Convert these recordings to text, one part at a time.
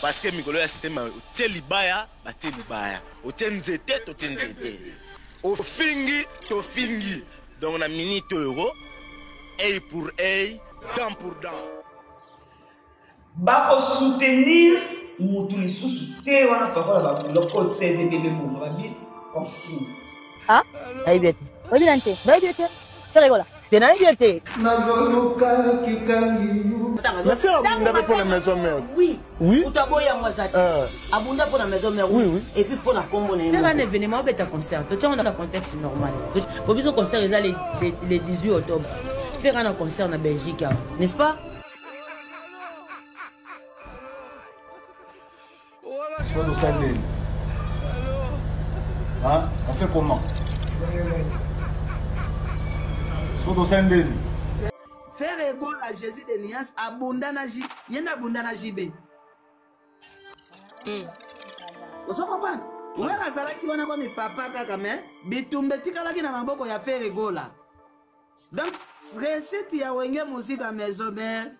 Parce que mikolo ya système otie libaya, batie libaya. Otie nzete, totie nzete. Ofingi, tofingi. Donc na minute euro, œil pour œil, dent pour dent. Bako soutenir mutu lisusu te wana parole ya babulo code 16 ebebe bongo babi consigne. Ah, nayebi ye te. Oyebi nani te? Nayebi ye te. Ferre Gola. Te nayebi ye te. Nazoluka kikangi Mais Ferre abunda mpe mpo na maison mère. Oui. Oui. Moto aboyi yango aza te. Euh. Abunda mpo na maison mère. Oui, oui. Et puis mpo na kombo na ye. Ferre un événement obeta concert. Totia yango na contexte normal. Po biso concert eza le, le, le 18 octobre. Ferre na concert na Belgique awa, n'est-ce pas? Soit tosali nini? Hein? On fait comment? Soit tosali nini? Ferre Gola Jésus de nuance abunda na J ye nde abunda na JB. Ozo comprendre? Wera azalaki wana komi papa kaka mais bitumba etikalaki na maboko ya Ferre Gola. Donc recette ya Wenge Musica Maison Mère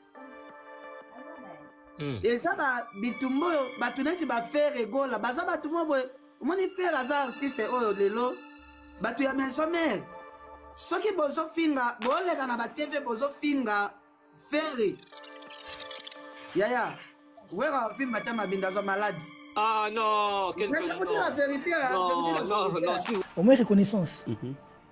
eza ba bitumba oyo bato neti ba Ferre Gola baza bato mo boye omoni Ferre aza artiste oyo lelo bato ya Maison Mère soki bozofinga boleka na ba TV bozofinga Ferre yaya Wera afimba ata mabinda aza malade. Ah non, quel Mais je vous dis la vérité, hein, Non, je vous dis la non, vérité, non, hein. si Au moins reconnaissance.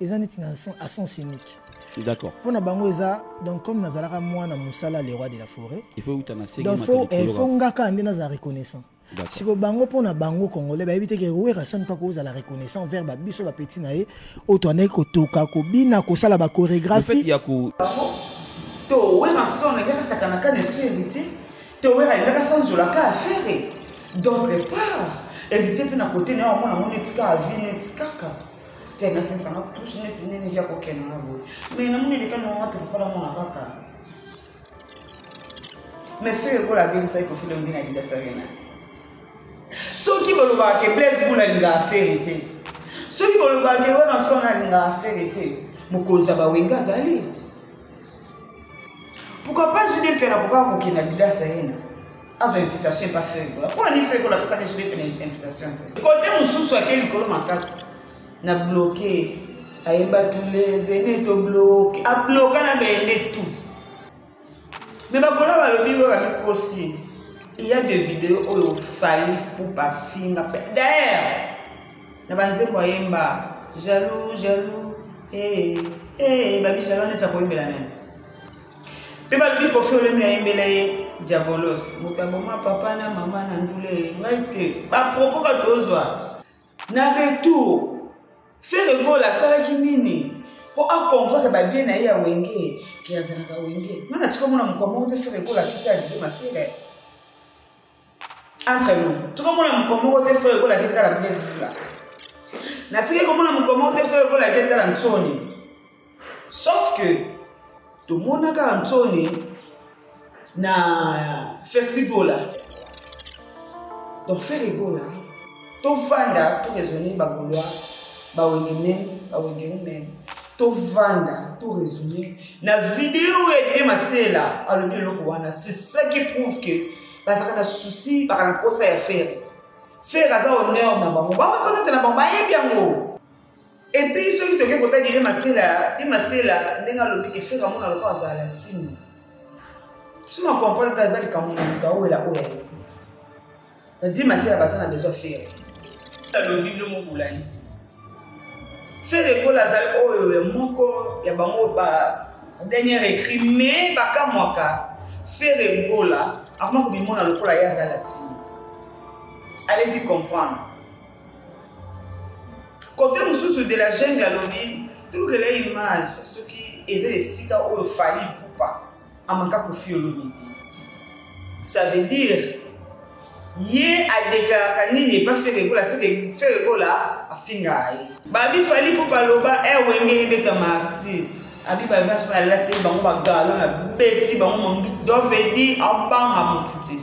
Eza neti na à sens unique. D'accord. Pona bango eza donc comme nazalaka mwana musala le roi de la forêt. Il faut uta na segi Donc faut il faut ngaka nde nazala reconnaissant. D'accord. Siko bango pona bango congolais bayebi te ke Werrason kaka ozala reconnaissant vers ba biso ba petit na ye oyo toandaki kotoka kobina kosala ba chorégraphie. Le fait ya ko to Werrason alingaka sakanaka na esprit héritier to Werra alingaka sanzola ka affaire d'autre part héritier mpe na côté na ye omona ngo neti kaka vie neti kaka te nasengisanga touche neti nini via kokende nga boye mais namoni eleka nanga te papa namona kaka mais Ferre Gola abengisaki Koffi Olomide na Adidas Arena soki bolobaka ke Blaise Bula alingaka Ferre te soki bolobaka ke Werrason alingaka Ferre te mokonzi ya bawenge azali pourquoi pas JB Mpiana akokaka kokende na Adidas Arena azwa invitation epa Ferre Gola mpo na nini Ferre Gola apesaka JB Mpiana invitation te kote mosusu ake likolo makasi na bloqué ayemba tous les aînés to bloqué abloka na baene tout mais bagola balobi oyo bamikosi il y a des vidéos oyo Fally Ipupa finga d'ailleurs na banzembo ayemba jaloux jaloux eh eh babi jaloux neti akoyembela nani mpe balobi Koffi Olomide ayembela ye diabolos moto aboma papa na mama na ndule ngai te bapropos bato ozwa na retour Ferre Gola asalaki nini mpo aconvaincre bavie na ye ya wenge ke azalaka wenge nga na tika mona mokwa moko te Ferre Gola akita ya Didier Masela entre nous tika mona mokwa moko te Ferre Gola akita la Blaise Bula natiki komona mokwa moko te Ferre Gola akita la Nsoni sauf que tomonaka Nsoni na festigola donc Ferre Gola tovanda to raisonner bagaulois bawenge meme bawenge meme tovanda to raisonner na video ya Didier Masela alobi eloko wana c'est ça qui prouve que bazalaka na souci baka na posa ya Ferre Ferre aza honneur na bango bareconnaître na bango bayebi yango et puis soki toke kota Didier Masela Didier Masela ndenge alobi ke Ferre amona lokola azala latine soki na comprendre ka eza likambo na moto awela oyo ayebi na Didier Masela baza na besoin Ferre alobi bino mobolandi Ferre Gola azali oyo ya moko ya bango ba dernier écrit mais bakamwaka Ferre Gola akoma kobimona lokola ye aza latine allez-y comprendre côté mosusu de la jungle alobi tulukela image soki eza esika oyo Fally Ipupa amaka Koffi Olomide ça veut dire ye adeklaraka nini epa Ferre Gola seke Ferre Gola afingaka ye babi Fally Ipupa aloba e wenge ebeta martyr abi baviance mpe alateli bango bagalo na beti bango monduku donc veut dire abanga motu te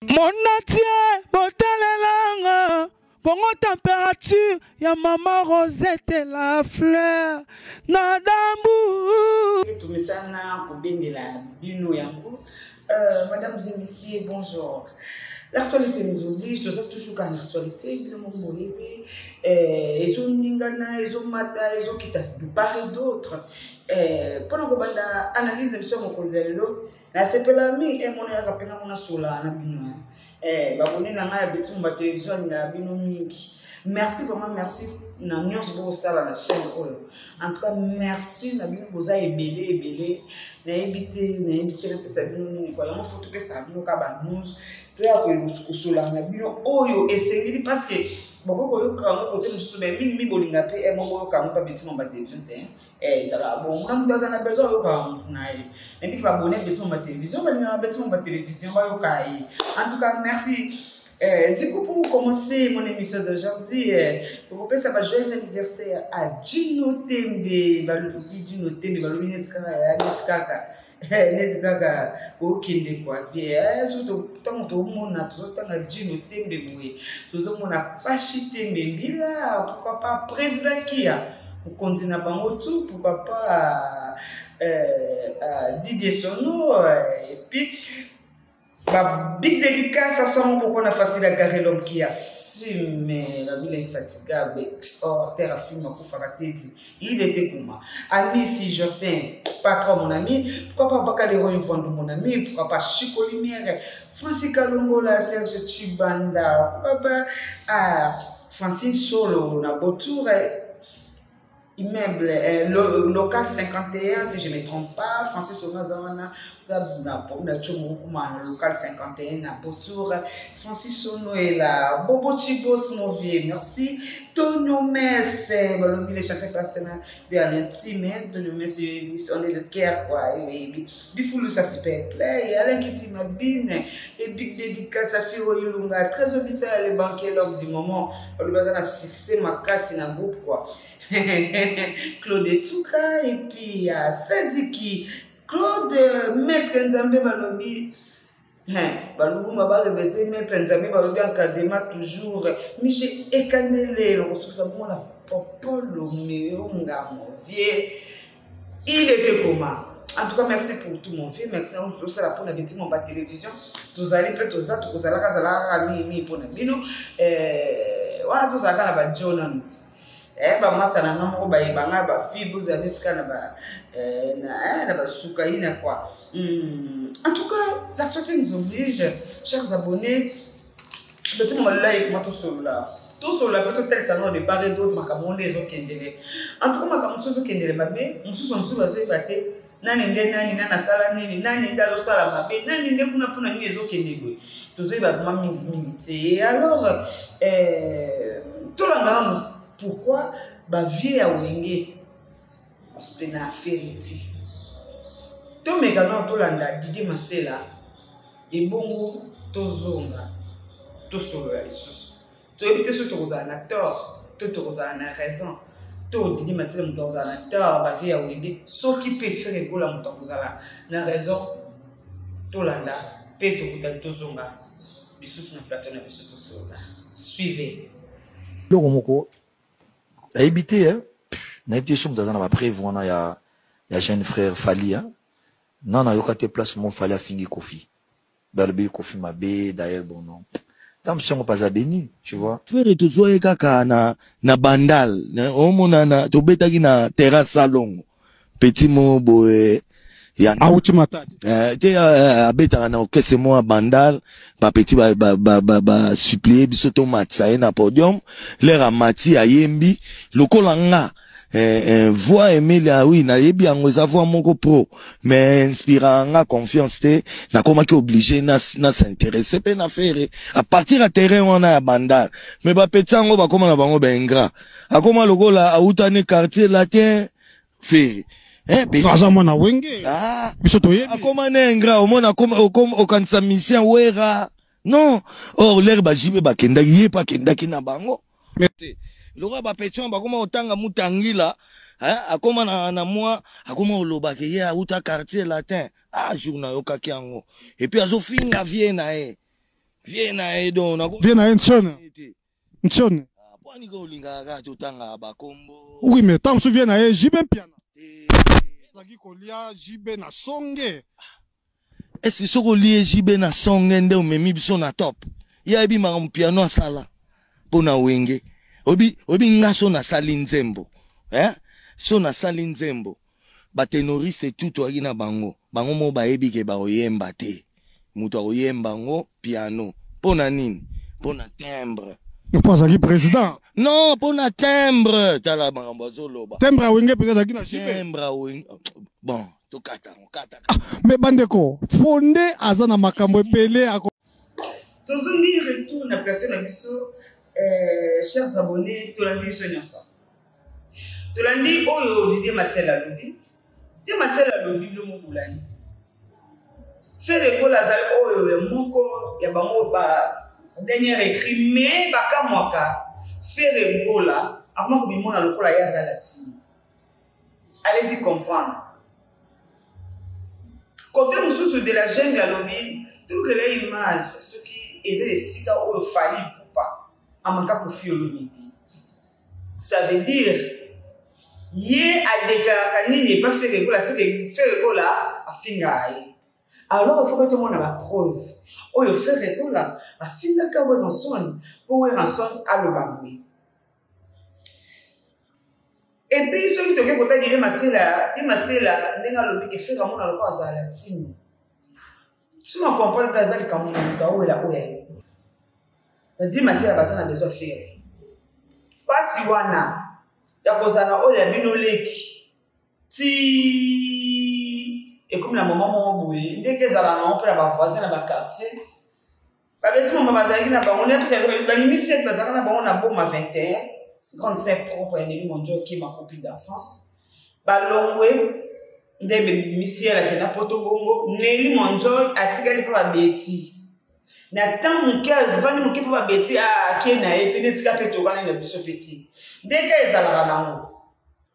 Monatie botalelanga Congo température ya mama Rosette la fleur na dambu tumesana kobengela bino yango. Mesdames et messieurs, bonjour. L'actualité nous oblige, toza toujours kaka na actualité, bino moko boyebi, ezoningana, ezomata, ezokita de part et d'autre. Mpona kobanda analyse na biso ya mokolo ya lelo, nasepela mingi emona yaka mpe nga mona sola na bino. Babone na ngai ya Beti Mumba Télévision alingaka bino mingi. Merci vraiment, merci na nyonso bokosala na chaîne oyo. En tout cas, merci na bino, boza ebele ebele. Nayebi te, nayebi te napesa bino nini quoi. Yango faut topesaka bino kaka ba news, toya kosolaka na bino oyo esengeli, parce que bokoki koyoka yango kote mosusu, mais mingi mingi bolinga mpe mo boyoka yango mpa Beti Mumba Télévision te. Ezalaka bongo na moto aza na besoin ayoka motu na ye. Nayebiki babone Beti Mumba Télévision balingaka Beti Mumba Télévision bayoka ye. En tout cas, merci. Du coup, pour commencer mon émission d'aujourd'hui, tokopesa ba joyeux anniversaire à Gino Tembe. Balobi Gino Tembe, balobi neti kaka ya neti kaka neti kaka okende kwa vie. Soki ntango tomona tozotanga Gino Tembe boye, tozomona Pashi Tembe Mbila, pourquoi pas président Kia mokonzi na bango tout, pourquoi pas Didier Sono, et puis ba big dédicace à son beaucoup na facile à garer l'homme qui assume la ville infatigable hors terre affirme Koufaratedi. Il était comment Amici Jocelyn, patron mon ami, pourquoi pas Bakalero Invando mon ami, pourquoi pas Chico Lumière, Francis Kalombola, Serge Chibanda, pourquoi pas ah, Francine Solo na Botour, immeuble local 51 si je ne me trompe pas. Francis Onazawana na Tchomo na local 51 na Botour. Francis Sonoela, Bobo Chibos mon vieux, merci. Tonio Mess, balobi les chanteurs personnels de l'intime, Tonio Mess, on est de cœur quoi. Bifoulou ça super play, Alain Kitty Mabine et big dédicace à Firo Ilunga, très obissé le banquier l'homme du moment, balobi na succès makasi na groupe quoi. Claude Etouka et puis ya Sadiki Claude Maître Nzambe balobi balubuma barebese Maître Nzambe balobi encadrement toujours Michel Ekandele nakosukisa bongo na Popolo Meonga mon vieux, il était comment. En tout cas, merci pour tout mon vieux, merci na tosala mpona Beti Mumba Télévision. Tozali mpe toza tokozalaka zalaka mingi mpona bino wana tozalaka na ba Jonant bamasa na nga moko bayebanga bafille bozala neti kaka na basuka ina quoi. En tout cas, l'actualité nous oblige, chers abonnés, Beti Mumba lelo ekoma tosolola tosolola mpe totalisa nao de part et d'autre makambo nde ezokendele. En tout cas, makambo mosusu ezokendele mabe, mosusu mosusu bazoyeba te nani nde nani, nani asala nini, nani nde azosala mabe, nani nde kuna mpona nini ezokende boye, tozoyeba vraiment mingi mingi te. Alors tolanda nano pourquoi bavieux ya Wenge basoutenir affaire te. Tomeka nano tolanda Didier Masela, ebongo tozonga tosolola lisusu. Toyebi te soki tokozala na tort to tokozala na raison, to Didier Masela moto akozala na tort, bavieux ya Wenge, soki mpe Ferre Gola moto akozala na raison. Tolanda mpe tokutani, tozonga lisusu na plateau na biso tosolola. Suivez. Eloko moko nayebi te, nayebi te so moto aza na bapreuve wana ya jeune frère Fally. Nga nayoka te place mo Fally afingi Kofi, balobi Kofi mabe. D'ailleurs, bon, non, ntango mosusu yango mpe aza béni, tu vois. Ferre tozwa ye kaka na Bandal, omona na tobetaki na terrasse salongo, petit mo boye ya awuti Matadi. Te, abetaka na orchestre mo ya Bandal. Bapeti basupplie biso tomatisa ye na podium. Lere amati, ayembi lokola nga voix Emelia, oui, nayebi yango, eza voix moko pro, mais inspiraka nga confiance te. Nakomaki obligé na s'intéresser mpe na Ferre à partir ya terrain wana ya Bandal. Mais bapeti yango bakóma na bango baingrat, akóma lokola awutani Quartier Latin. Ferre, aza mwana Wenge. Ah, biso toyebi. Akóma na ingrat, omona okanisa musicien Wera. Non, or lere bajibe bakendaki, ye mpe akendaki na bango te. Lokola bapeti wana bakóma kotanga mutangila, akóma na mwa akóma kolobaka ye auta Quartier Latin. Ah, jour nayokaki yango, et puis azofinga vieux na ye, vieux na ye donc Vieux na ye Ntione, Ntione. Po anika olingaka kaka totanga bakombo. Oui, mais ntango mosusu vieux na ye JB Mpiana azalaki kolia JB na songe. Est-ce soki olie JB na songe nde omemi biso na top? Ye ayebi makambo piano asala mpo na wenge. Obi obi nga so nasali nzembo. Eh? So nasali nzembo. Ba tenoriste tout toyaki na bango. Bango moko bayebi ke bakoyemba te. Moto akoyemba ngo piano. Mpo na nini? Mpo na timbre. Mpo azalaki président. Non, mpo na timbre. Tala makambo azoloba. Timbre ya wenge mpenza azalaki na JB. Timbre ya wenge. Bon, tokata yango, kata. Ah, mais bandeko, Fonde aza na makambo ebele ako Tozongi retour na plateau na biso chers abonnés, tolandi biso nyonso. Tolandi oyo Didier Masela alobi. Didier Masela alobi bino moko bolandi. Ferre Gola azali oyo ya moko ya bango ba dernier écrit mais bakamwaka Ferre Gola akoma komimona lokola ye aza latino. Allez-y comprendre. Côté mosusu de la jungle alobi tolukela image soki eza esika oyo Fally Ipupa amaka Koffi Olomide. Ça veut dire ye adeklaraka nini epa Ferre Gola, seke Ferre Gola afingaka ye. Alors il faut que tomona ba preuve oyo Ferre Gola afingaka Werrason mpo Werrason aloba boye. Et puis soki toke kota Didier Masela, Didier Masela ndenge alobi ke Ferre amona lokola azala latino. Soki na comprendre ka eza likambo na moto awela oyo aye. Na Didier Masela baza na besoin Ferre. Pasi wana ya kozala na oyo ya bino leki ti ekomi na moment moko boye ndenge ezala nango mpe na ba voisin na ba quartier. Babeti mama bazalaki na bango na bisa babimisi ete bazalaka na bango na boma 21 grande sœur propre ya Nelly Monjo qui ma copine d'enfance balongwe nde bebimisi ye akenda poto bongo Nelly Monjo atikali mpe babeti na temps moke avandi moke mpe babeti ake na ye mpe netika mpe tokana na biso mpe te ndenge ezalaka nango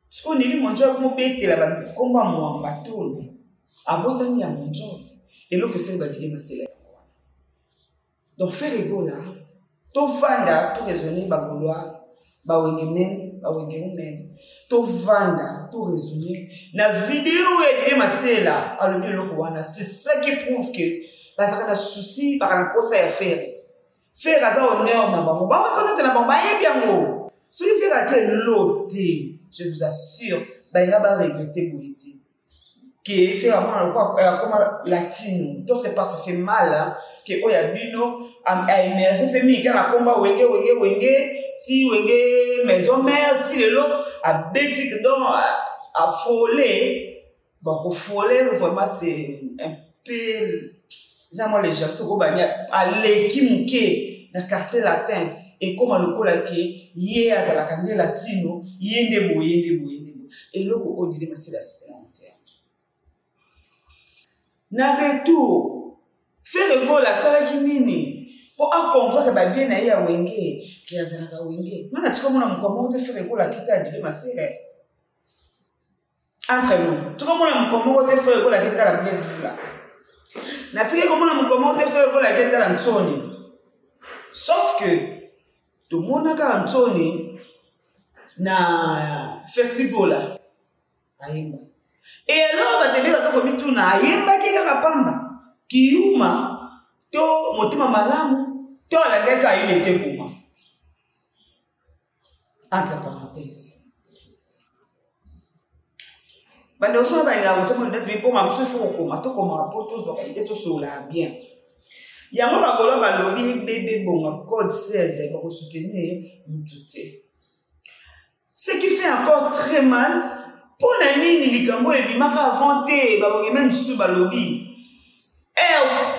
sikoyo Nelly Monjo akomobetela bakombo ya mwamba tolo abosani ya Monjo eloko esali badile masela. Donc Ferre Gola, tovanda to raisonner ba Gaulois, ba Wenge men, ba Wenge men. Tovanda to raisonner na vidéo ya Didier Masela alobi eloko wana, c'est ça qui prouve que bazalaka na souci, bazalaka na posa ya Ferre. Ferre aza honneur na bango, ba reconnaître na bango, bayebi yango. Soki Ferre ake lo te, je vous assure, balinga ba regretter boye te. Que Ferre amona lokola akoma latino, d'autre part ça fait mal hein, que oyo ya bino a émerger mpe mingi kaka na komba wenge wenge wenge ti wenge maison mère ti lelo abeti donc a frôler. Bon, ko frôler vraiment c'est un peu eza mwa légère tokobani aleki moke na quartier latin ekoma lokola ke ye azalaka nde latino ye nde boye nde boye nde boye eloko oyo Didier Masela asepela yango te. Na retour Ferre Gola asalaki nini mpo aconvaincre ba vie na ye ya wenge ke azalaka wenge? Nga natika mona mokwa moko te Ferre Gola akita ya Didier Masela entre nous tokomona mokwa moko te Ferre Gola akita la Blaise Bula, natiki komona mokwa moko te Ferre Gola akita la Nsoni, sauf que tomonaka Nsoni na festival ayemba. Et alors bato ebele baza komituna ayembaki kaka pamba kiyuma to motema malamu to alandaki ayini ete koma entre parenthèse bandeko soki balingaka kotia mwa neti mpo mosusu ifo kokoma tokomaka mpo tozwaka ide tosololaka bien yango bagolo balobi bebe bonga code 16 bakosoutenir mutu te. Ce qui fait encore très mal, mpo na nini likambo oyo ebimaka avant te? Babongeme mosusu balobi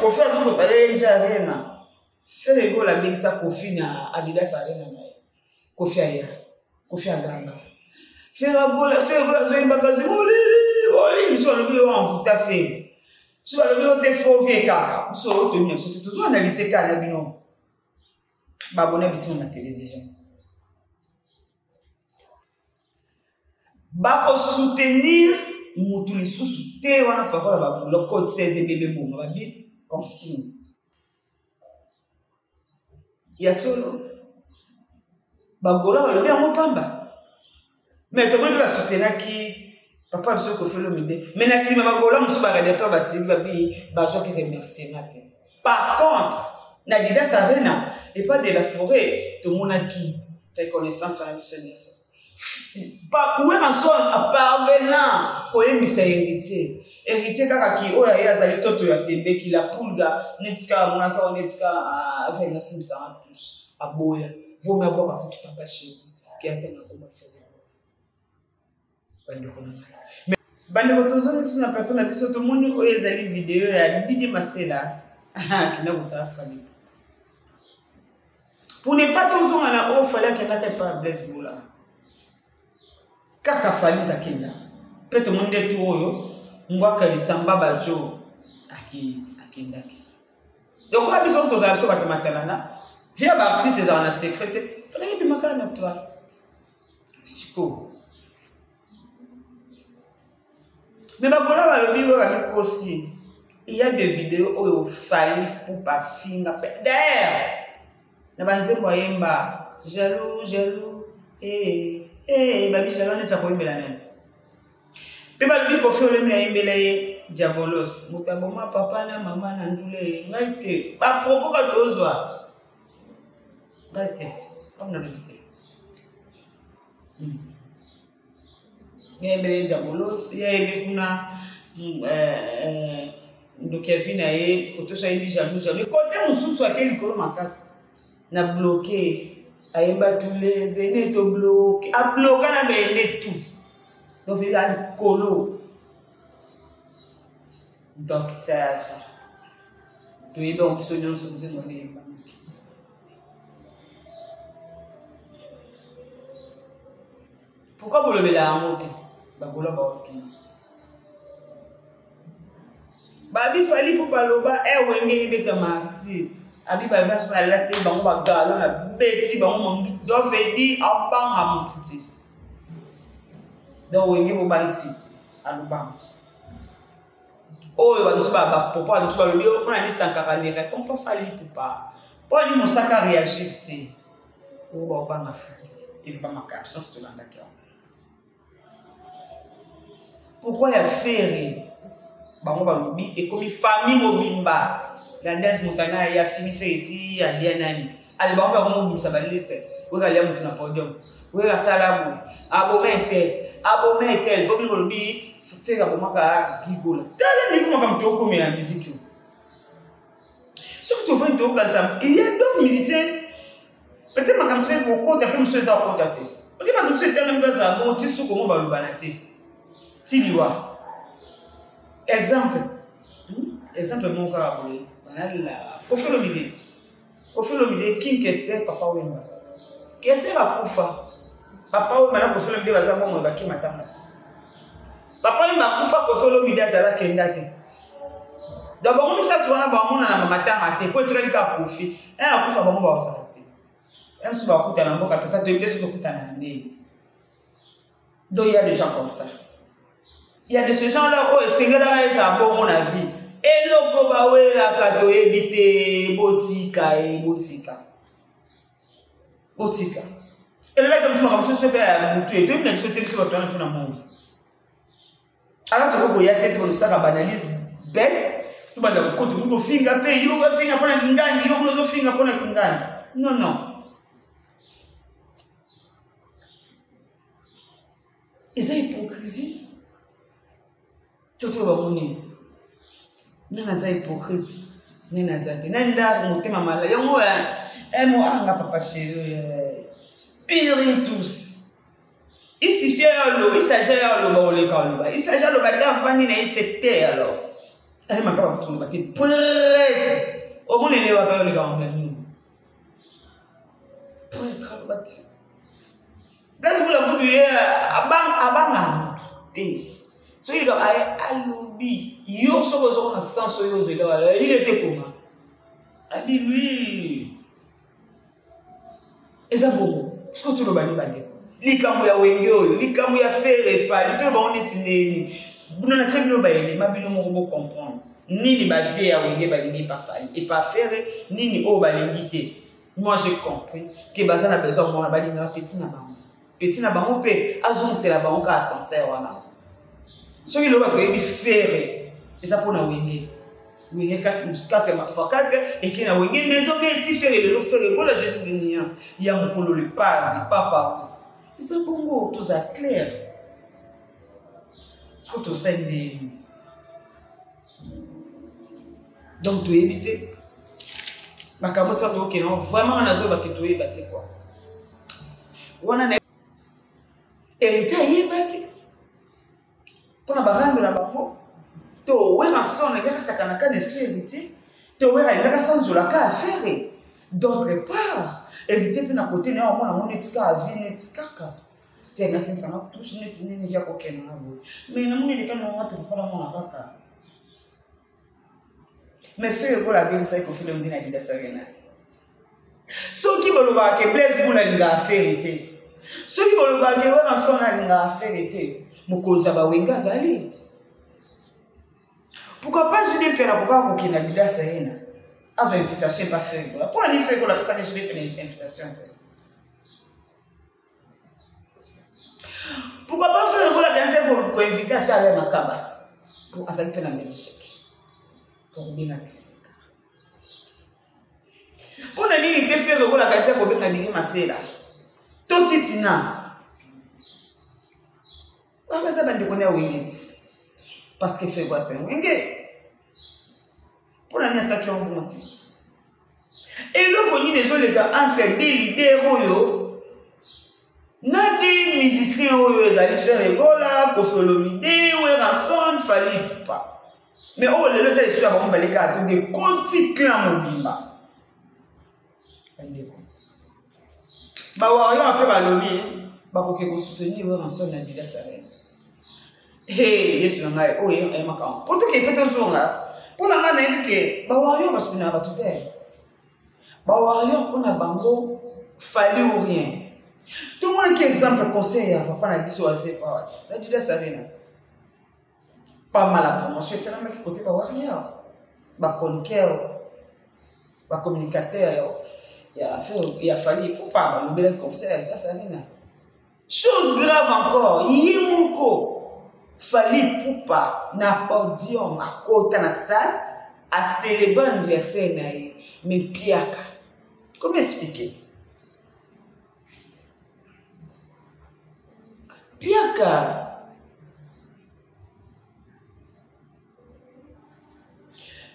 Koffi azoprépare nje arena. Ferre Gola abengisa Koffi na Adidas Arena na ye. Koffi aya, Koffi aganga. Ferre Gola, Ferre Gola azoyemba kasi olili olili, biso balobi oyo envuta Ferre, biso balobi oyo te faux vie kaka, biso oyo toyebi na biso te, tozo analyse kaka na bino babona bitima na télévision bakosoutenir mutu lisusu te. Wana parole ya babulo code 16 ebebe bonga babi consigne ya solo bagola balobi yango pamba, mais tomoni mpe basoutenaki. Papa biso Koffi Olomide mais na nsima bagola mosusu baradiateur basimbi babi bazwaki remerciement te. Par contre na Adidas Arena epa de la forêt tomonaki reconnaissance wana biso nyonso. Werrason aparvenant koyembisa héritier, héritier kaka ki oyo aye azali toto ya tembe ki la pulga neti kaka amonaki yango neti kaka aveni asimbisaka tous aboya vomi abwaka kutu papa chéri ke atanga koma Ferre. Bandeko na ngai, bandeko, tozongi so na plateau na biso, tomoni oyo ezali video ya Didi Masela akenda kotala Fally. Pour ne pas tozonga na oyo Fally akendaka epa Blaise Bula, kaka Fally takenda mpe tomoni nde tu oyo ngwaka lisamba bajo akendaki. Donc oyo biso tozala biso bato matalana via baartiste ezala na secret te, Fally ebimaka na toile sikoyo. Me bagola balobi oyo bamikosi, il y a des vidéos oyo Fally Ipupa finga d'ailleurs na banzembo ayemba jaloux jaloux eh eh babi jaloux neti akoyembela nani mpe balobi Koffi Olomide ayembela ye diabolos moto aboma papa na mama na ndule ngai te bapropos bato ozwa ngai te comme nalobi te yayembele diabolos yayembi kuna ndoki ya vi na ye kotoso ayembi jaloux jaloux kote mosusu ake likolo makasi na bloke ayemba tous les aînés to bloke abloka na baene tout donc eza likolo donc tata toyebi yango biso nyonso nzembo wana eyembamaki. Pourquoi bolobela yango te? Bagola baotuna babi Fally mpo baloba e Wenge ebeta martir abi bavasi balate bango bagalo na beti bango mongi donc vedi abanga motu te donc Wenge bobangisi te alobanga oyo bamosusu bapopo bamosusu balobi oyo mpona nisankaka ne répond pas Fally Ipupa mpo ani mosaka réagir te oyo baobanga Fally elobamaka absence tolandaki yango. Pourquoi ya Ferre bango balobi ekomi famille mobimba la danse motana ya fini Ferre ti alia nani ale bango bango mobimisa balise oyo alia moto na podium oyo asala boye aboma intel aboma intel po bino bolobi Ferre abomaka gigola. Tala niveau makambo tokomela na miziki oyo soki tovandi tokanisa il y a d'autres musiciens peut-être makambo soki kokota mpe mosusu eza kokota te oki bato mosusu etangami bazala bongo ti suku ngo balobana te ti liwa. Exemple exemple moko kaka boye banalela Koffi Olomide, Koffi Olomide, King Kester, Papa Wemba. Kester akufa, Papa Wemba na Koffi Olomide baza bongo bakima tanga te. Papa Wemba akufa, Koffi Olomide azala kenda te. Donc bango misato wana bamonana mamatanga te mpo etikali kaka Koffi e akufa, bango bazala te. Ya mosusu bakutana mboka tata toyebi te soki tokutana na ndeni. Donc il y a des gens comme ça, il y a de ces gens là oyo esengelaka ezala bongo na vie. Eloko bawelaka toyebi te, botika e botika botika elobi ata mosu makambo soso mpe ya butu e toyebi na biso te, biso bato wana biso na moi ala tokoki koya te tokonosaka baanalyse bete tobanda kokota okoki kofinga mpe yo ofinga mpona kingandi yo kuna ozofinga mpona kingandi. Non non, eza hypocrisie. Toto bango nini nani aza hypocrite, nani aza te, nani nda motema mala yango mo anga papa chéri spiritus isifia yo aloba isaja yo aloba oleka oloba isaja aloba te avandi na ye se te alors ale makaba kotoloba te prêtre omona elewa mpe oleka mambo ya nini prêtre aloba te Blaise Bula kutu ye abanga motu te soki likambo aye alobi yo soki ozoko na sens oyo ozela il était comment abi lui eza bongo. Soki toloba ni bandeko likambo ya Wenge oyo likambo ya Ferre Fally toloba ngo neti ndeni bino natia bino baelema bino moko bocomprendre nini bavie ya Wenge balingi epa Fally epa Ferre nini oyo balingi te. Moi j'ai compris ke baza na besoin mwana balingaka petit na bango, petit na bango mpe azongisela bango kaka ascenseur wana. Soki lelo bato bayebi Ferre eza mpo na Wenge. Wenge 4 x 4 eke na Wenge maison mpe eti Ferre lelo Ferre Gola Jesus de nuance ya mokolo le padre papa eza bongo toza clair. Soki tosali ndenge donc toyebi te makambo esa tokokende yango vraiment wana nazoyeba ke toyeba te kua wana na héritier ayebaki mpo na barando na bango to werrason alingaka sakanaka na esprit héritier to wera alingaka sanzolaka affaire d'autre part héritier mpe na kote na ye omona yango neti kaka vie neti kaka te nasengisanga touche neti nini via kokende nga boye mais namoni eleka nanga te papa namona kaka mais fe ekola abengisaki kofi olomide na adidas arena soki bolobaka ke blaise bula alingaka fere te soki bolobaka ke werrason alingaka fere te mokonzi ya bawenge azali pourquoi pas jb mpe nakokaka kokende adidas arena azwa invitation epa fere ekola mpo na nini fere ekola apesaki jb mpe na invitation te Pourquoi pas faire lokola akanisi koinvite ata Alain Makaba mpo azali mpe na Belgique kokobenga Christ mpo na nini te faire lokola akanisi kobenga Didi Masela to Titina baza bandeko na ya Wenge ti parce que Ferre Gola Wenge mpo na nini asaki yango bongo te eloko nini ezoleka entre de leader oyo na de musicien oyo ezali Ferre Gola Koffi Olomide Werrason Fally Ipupa mais oyo lelo eza esu ya bango mibale kaka to nde koti clan mobimba bandeko bawarrior mpe balobi bakoki kosoutenir Werrason na Adidas Arena Hey, yesu na ngai oyo aye makambo mpo toke mpe tozonga mpo na ngai nayebi ke bawarrior basoutenaka bato te bawarrior mpo na bango fali ou rien tomonaki exemple conseil ya papa na biso azepa na Adidas Arena pas mal ya promotion esalamaki kote bawarrior bachroniqueur bacommunicateur ya Fally Ipupa balobelaki concert ya Arena Chose grave encore, ye moko Fally Ipupa na podium akota na salle a célébrer anniversaire na ye mais piaka. Comment expliquer? Piaka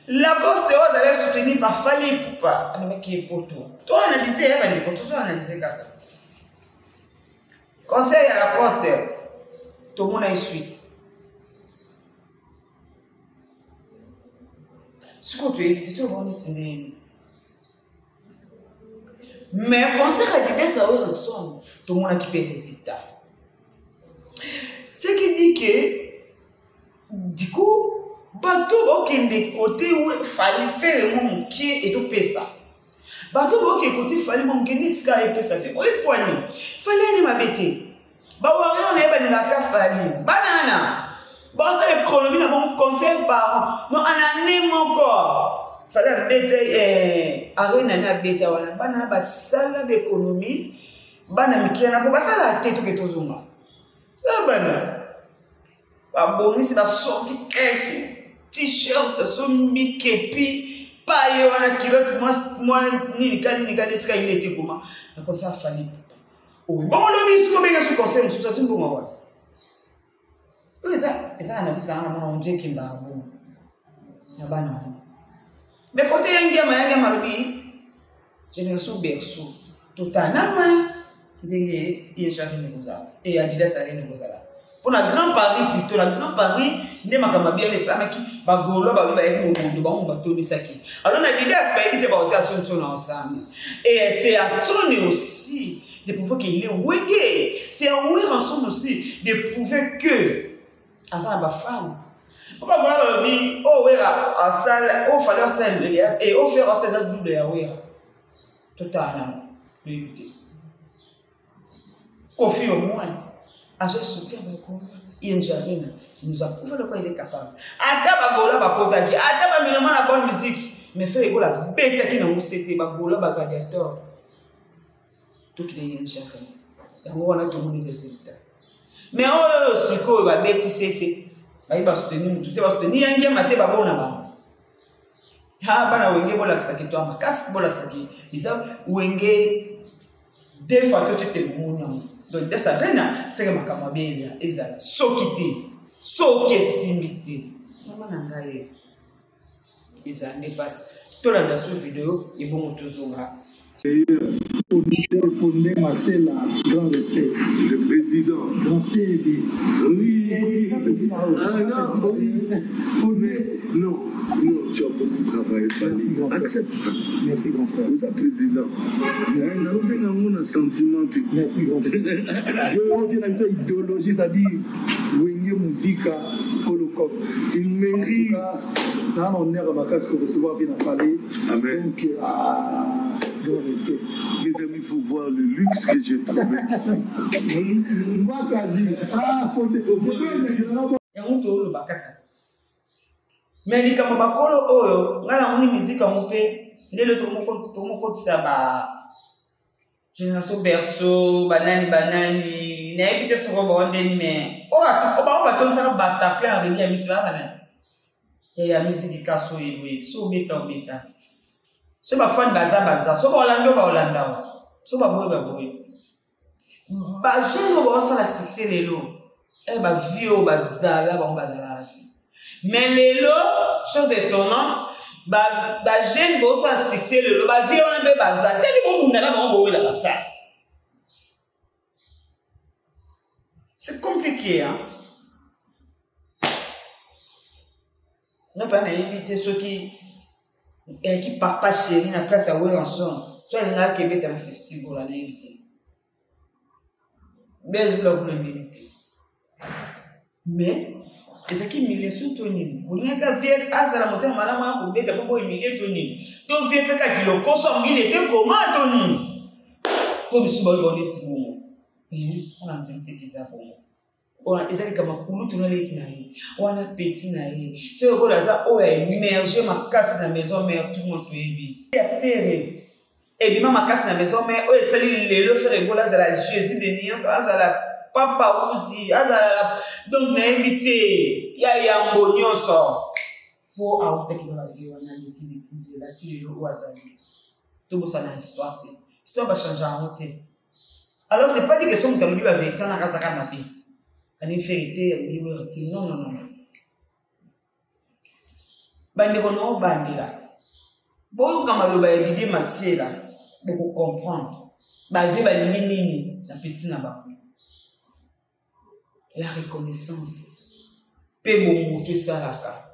Lacoste oyo azalaki soutenu par Fally Ipupa amemaki ye poto. To analyse ya bandeko, tozo analyse kaka. Conseil ya Lacoste tomona ye suite. Sikoyo toyebi te toloba neti ndenge mais concert ya Adidas ya Werrason tomonaki mpe résultat. Ce qui dit que du coup bato bakende kote Fally Ferre mwa mokie ezopesa bato bakende kote Fally mwa mokie neti kaka epesa te oyo epwani Fally ane mabe te bawarrior na ye balingaka Fally banana basala économie na bango conseil parent no anane moko Fally abeta eh, arena ne abeta wana bana na basala baéconomie bana mikie na po basala te toke tozonga bana babongisi basombi ketch t-shirt asombi kepi paye wana kilote mwa nini ka nini ka neti ka yini ete koma na conseil afali pupa oyo bongo lobi soki obenga soki conseil mosusu azwi mbongo wana oyo eza eza analyse nanga namona ondie ekendaka bongo na bana wana mais kote ya ngiama ya ngiama alobi génération berceau totala nanu ndenge ING Arena ekozala e Adidas Arena ekozala mpo na Grand Paris plutôt na Grand Paris nde makambo ya bien esalamaki bagaulois babi bayebi mobondo bango batondisaki alors na Adidas bayebi te baote asonso na ensemble et c'est à Tony aussi de prouver qu'il est wenge c'est à Werrason aussi de prouver que aza na bafan mpo bagola balobi oyo wera asala oyo fali asala e oyo fere asala eza double ya wera totala nano toyebi te Koffi au moins azwa soutien bagola ING Arena nous a prouvé le quoi il est capable ata bagola bakotaki ata bamiloma na bonne musique mais Ferre Gola abetaki nango sete bagola bagladiateur tokende ING Arena yango wana tomoni résultat mais oyo oyo sikoyo babeti sete. Bayi basoutenir mutu te, basoutenir ya ngiama te, babona bango. Ha bana wenge bolakisaki to makasi, bolakisaki eza wenge deux fois to tete bomoni yango. Donc desa rena seke makambo abelia ezala soki te, soki esimbi te. Mama na ngai ezala nde mpasi. Tolanda su video ebongo tozonga. Fondé, Fondé Masela, grand respect. Le président. Grand TV. Oui. Ah non, oui. Mais non, non, tu as beaucoup travaillé. Merci, grand frère. Accepte ça. Merci, grand frère. Vous êtes président. Merci. Nous avons un sentiment. Merci, grand frère. Je reviens à cette idéologie, c'est-à-dire Wenge Musica, Holocop. Il mérite. Dans l'honneur à ma casse que recevoir vient à parler. Amen. Donc, ah, grand respect. Mes amis, il faut voir le luxe que j'ai trouvé ici. Moi, quasi. Ah, faut yango toloba kaka me likambo bakolo oyo ngai namoni miziki yango mpe ndele tokomokotisa ba génération berceau banani banani nayebi te soko bango ndeni me oyo bango batonisaka bataclin ya remi ya misi baa banani ya miziki kasi oyebi oyebi so obeta obeta so bafani baza baza so baolanda o baolanda o so baboyi baboyi bajeune oyo baosala succès lelo e bavie oyo bazala bango bazalaka te mais lelo chose étonnante bajeune baosala succès lelo bavie wana mpe baza teli bobunda na bango bowela basala. C'est compliqué, hein? Nga mpe nayebi te soki eyaki papa chéri na place ya Werrason so alingaki ebeta na festival nayebi te. Blaise Bula kuna nayebi te. Mais ezalaki humiliation to nini? Bolingaka vie azala motema malamu ya kobeta mpo bohumilie to nini? To vie mpe kaka kilokoso yango il était comment to nini? Mpo misusu baloba neti bongo. Wana nzembo te eza bongo. Wana eza likambo ya kulutu na leki na ye, wana petit na ye. Ferre Gola aza oyo a émerger makasi na maison mère, tout le monde toyebi. Ya Ferre ebima makasi na maison mère oyo esali lelo Ferre Gola azala Jésus de nuance, azala Papa Uti, azala donc nayebi te ya yambo nyonso. Po autaki na ba vie wana leki leki nzela ti lelo oyo azali. Tobosana histoire te. Histoire ba changer yango te. Alors c'est pas dit que soki moto alobi ba vérité wana akazaka mabe. Alingi Ferre te, alingi Werra te. Non, non, non. Bandeko na obandela. Boyoka maloba ya Didier Masiela, boko comprendre. Ba vie balingi nini na petit na bango. La reconnaissance. Pe bomoto esalaka.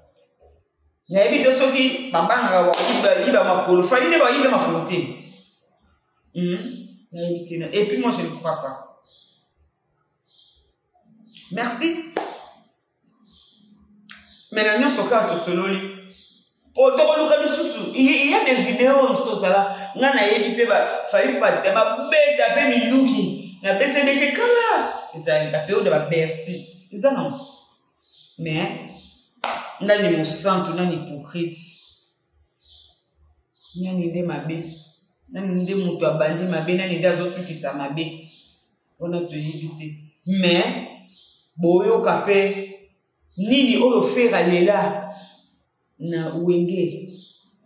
Nayebi te soki babangaka bayiba makolo, Fally nde bayiba makolo te. Nayebi te. Et puis moi je ne crois pas. Merci. Mais na nyonso kaka tosololi. Po tokoluka lisusu. Il y a des vidéos mosusu tozala. Nga nayebi mpe ba Fally Pata babeta mpe minduki na BCBG kala. Ezali ba période ya ba Bercy. Eza nango. Mais nani mosantu, nani hypocrite, nani nde mabe, nani nde moto abandi mabe, nani nde azosukisa mabe, wana toyebi te. Mais boyoka mpe nini oyo Ferre alela na Wenge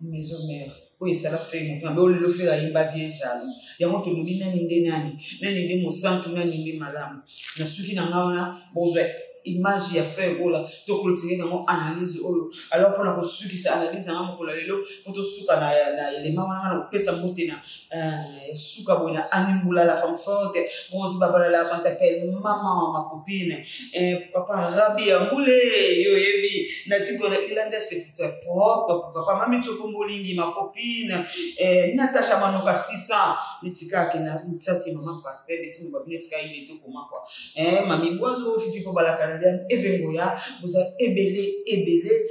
maison mère oyo esala Ferre moto mabe, oyo lelo Ferre ayemba vie jaloux. Yango tolobi nani nde nani, nani nde mosantu, nani nde malamu. Na suki na nga wana bozwa image ya Ferre Gola to clôturer yango analyse oyo. Alors mpona kosukisa analyse na nga mokolo ya lelo, po tosuka na elema wana, nga na kopesa mbote na suka boye na Annie Mbula, la femme forte, Rose Babala, l'argent t'appelle maman, ma copine, pourquoi pas Rabi Angoulé, yo yebi, Nati Kone, Ilandes, petite soeur propre, pourquoi pas Mami Choco Molingi, ma copine, Natacha Manoka 600, Nitika Kena, ça c'est maman pasteur, Betty Mobabine, Nitika, il est tout comment quoi. Mami Boiseau, Fifi Koba la Canadienne, Evengoya, vous avez ébélé, ébélé,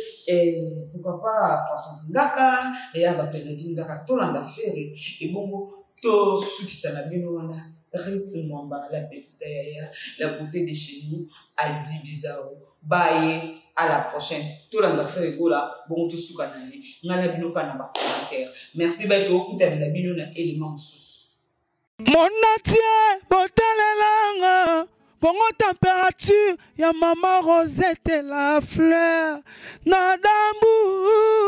pourquoi pas François Ngaka, et Abato Nadine Ngaka, Tolanda Ferre, et bongo, to sukisa na bino wana, Rit Mwamba, la petite yaya, la beauté de chez nous, Adi Bizarro. Bye, à la prochaine. Tolanda Ferre Gola, bongo to suka na ye. Nga na bino ka na ba commentaire. Merci, bye, to kuta na bino na élément mosusu. Mon atie, botalelanga. Congo température ya mama Rosette la fleur na dambu.